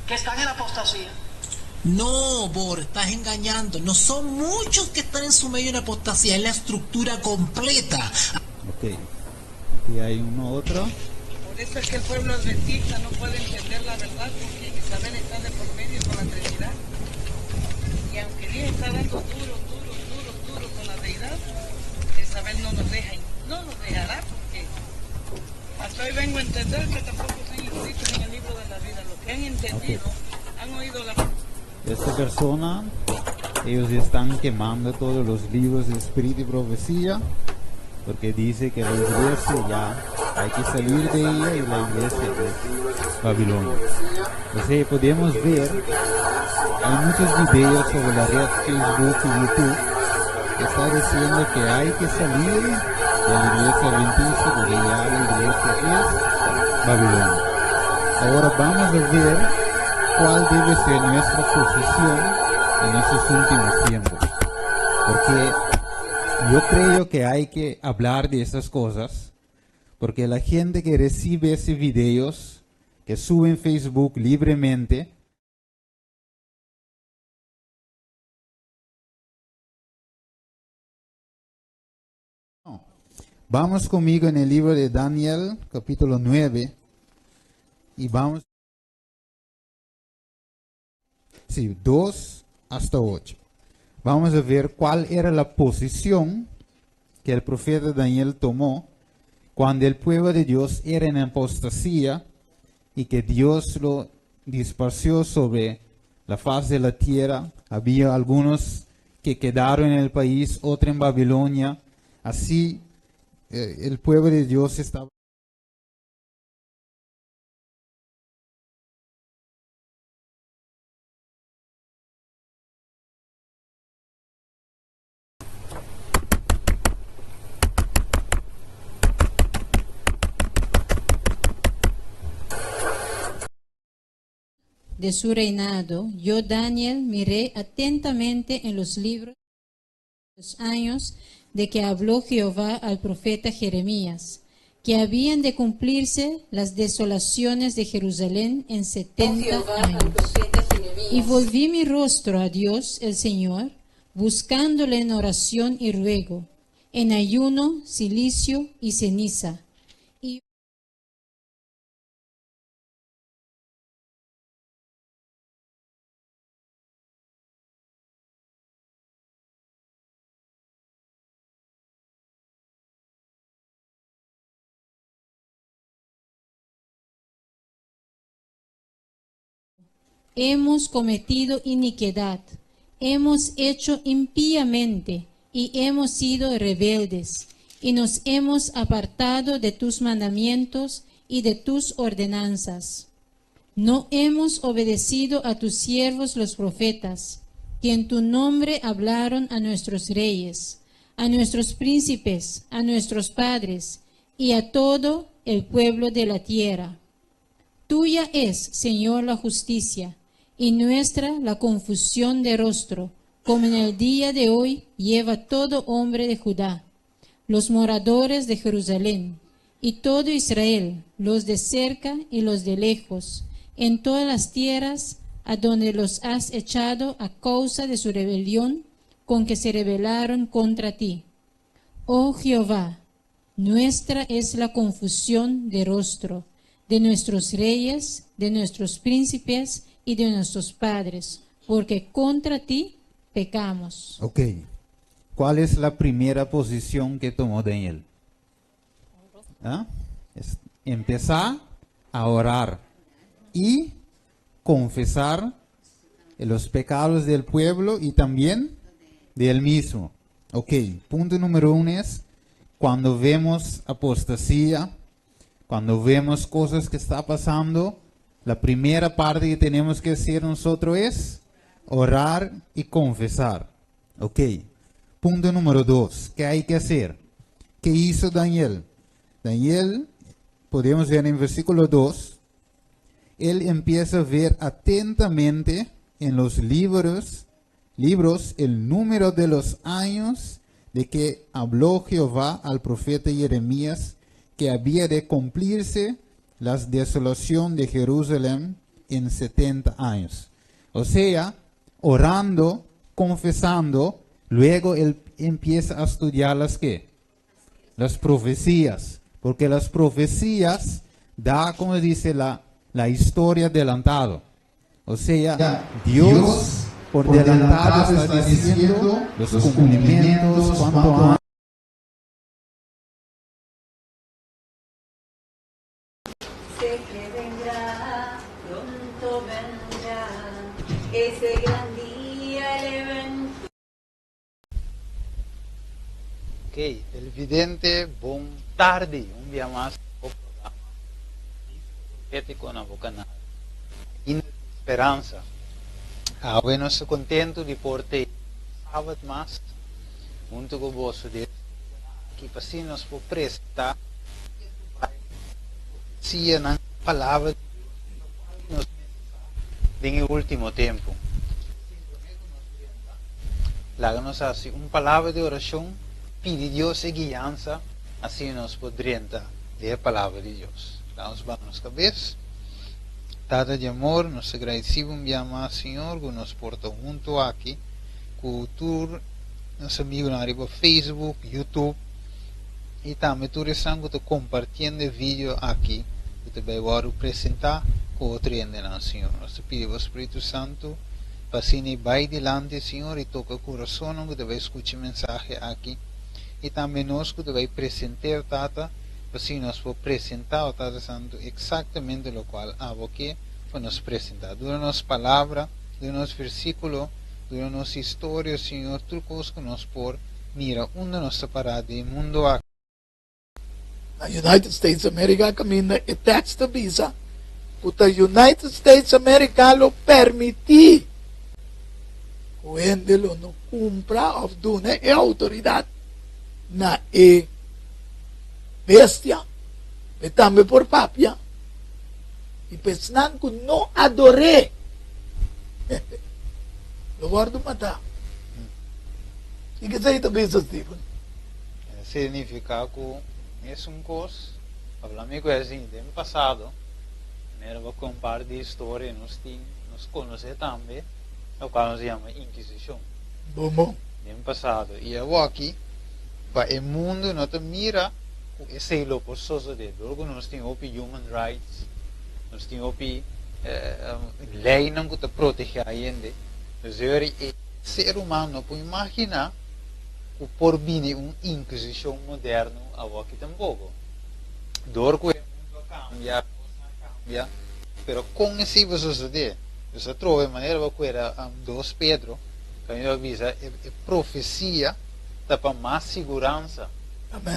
Que están en apostasía. No, Bor, estás engañando. No son muchos que están en su medio en apostasía, es la estructura completa. Ok. Aquí hay uno otro. Por eso es que el pueblo adventista no puede entender la verdad porque Isabel está de por medio con la Trinidad. Y aunque Dios está dando duro, duro, duro, duro con la deidad, Isabel no nos deja, no nos dejará porque hasta hoy vengo a entender que tampoco están inscritos en el libro de la vida. Los que han entendido, han oído la Esta persona, ellos están quemando todos los libros de Espíritu y Profecía, porque dice que la iglesia ya hay que salir de ella y la iglesia es Babilonia. O sea, podemos ver, hay muchos videos sobre la red Facebook y YouTube que está diciendo que hay que salir de la iglesia adventista porque ya la iglesia es Babilonia. Ahora vamos a ver cuál debe ser nuestra posición en estos últimos tiempos. Porque yo creo que hay que hablar de esas cosas, porque la gente que recibe esos videos, que sube en Facebook libremente, No. Vamos conmigo en el libro de Daniel, capítulo 9, y vamos. Sí, 2 hasta 8. Vamos a ver cuál era la posición que el profeta Daniel tomó cuando el pueblo de Dios era en apostasía y que Dios lo dispersió sobre la faz de la tierra. Había algunos que quedaron en el país, otros en Babilonia. Así el pueblo de Dios estaba de su reinado, yo, Daniel, miré atentamente en los libros de los años de que habló Jehová al profeta Jeremías, que habían de cumplirse las desolaciones de Jerusalén en 70 años. Y volví mi rostro a Dios el Señor, buscándole en oración y ruego, en ayuno, cilicio y ceniza. Y hemos cometido iniquidad, hemos hecho impíamente y hemos sido rebeldes, y nos hemos apartado de tus mandamientos y de tus ordenanzas. No hemos obedecido a tus siervos los profetas, que en tu nombre hablaron a nuestros reyes, a nuestros príncipes, a nuestros padres y a todo el pueblo de la tierra. Tuya es, Señor, la justicia, y nuestra la confusión de rostro, como en el día de hoy lleva todo hombre de Judá, los moradores de Jerusalén, y todo Israel, los de cerca y los de lejos, en todas las tierras a donde los has echado a causa de su rebelión con que se rebelaron contra ti. Oh Jehová, nuestra es la confusión de rostro, de nuestros reyes, de nuestros príncipes y de nuestros padres, porque contra ti pecamos. Ok. ¿Cuál es la primera posición que tomó Daniel? ¿Ah? Es empezar a orar y confesar los pecados del pueblo y también de él mismo. Ok, punto número 1 es cuando vemos apostasía, cuando vemos cosas que está pasando, la primera parte que tenemos que hacer nosotros es orar y confesar. Ok, punto número 2, ¿qué hay que hacer? ¿Qué hizo Daniel? Daniel, podemos ver en versículo 2, él empieza a ver atentamente en los libros el número de los años de que habló Jehová al profeta Jeremías, que había de cumplirse la desolación de Jerusalén en 70 años. O sea, orando, confesando, luego él empieza a estudiar las qué? Las profecías. Porque las profecías da, como dice, la historia adelantado. O sea, Dios por adelantado está diciendo los cumplimientos, cuánto Sé que vendrá, pronto vendrá, ese gran día, el evento. Ok, televidente, bon tardi. Un dia mas e programa Profétiko na bo kanal Speransa. Awe nos ta kontentu di por ta sabat mas huntu ku boso di aki pa asina nos por presentá profesianan, palabra di Dios nos den e último tempu. Laga nos hasi un palabra di orashon, pidi Dios e guiansa, asina nos por drenta den e palabra di Dios. Laga nos baha nos kabes. Tata di amor, nos ta gradisí un bia mas, Señor, ku nos por ta huntu aki ku tur nos amigunan riba Facebook, YouTube i tambe tur esnan ku ta kompartiendo e video aki ku ta bai wòrdu presentá ku otro hendenan, Señor. Nos ta pidi bo Spiritu Santu pa asina e bai dilanti, Señor, i toka kurasonnan ku ta bai skucha e mensahe aki i tambe nos ku ta bai present'é, Tata, pa asina nos por presentá, o Tata Santu, eksaktamente lokual abo ke pa nos presentá. Duna nos palabra, duna nos versíkulo, duna nos historia, Señor, tur kos ku nos por mira unda nos ta pará den e mundu aki. Na United States America kaminda e tekst ta bisa ku ta United States America lo permití ku hende lo no kumpra òf duna e outoridat na e bestia, pa e tambe por papia, i pa esnan ku no ador'é lo wòrdu matá. Kiko esei ta bisa, Steven? Significa cu mesun cos, hablami cu esey den pasado, manera bo compar di historia nos tin, nos conoce tambe locual nos yama Inquisicion. Bon bon. Den pasado y awoki pa e mundo no ta mira cu esey lo por sosode, dor cu nos tin hopi human rights, nos tin hopi leynan cu ta protege hende, dus e ser humano no por imagina ku por bini un inkisishon moderno awoki tampoko. Dor ku e mundu a kambia, kosnan a kambia, pero kon esei por sosodé? Nos a troba e manera pa kuera 2 Pedro, kaminda a bisa e profesia ta pa mas siguransa. Amen.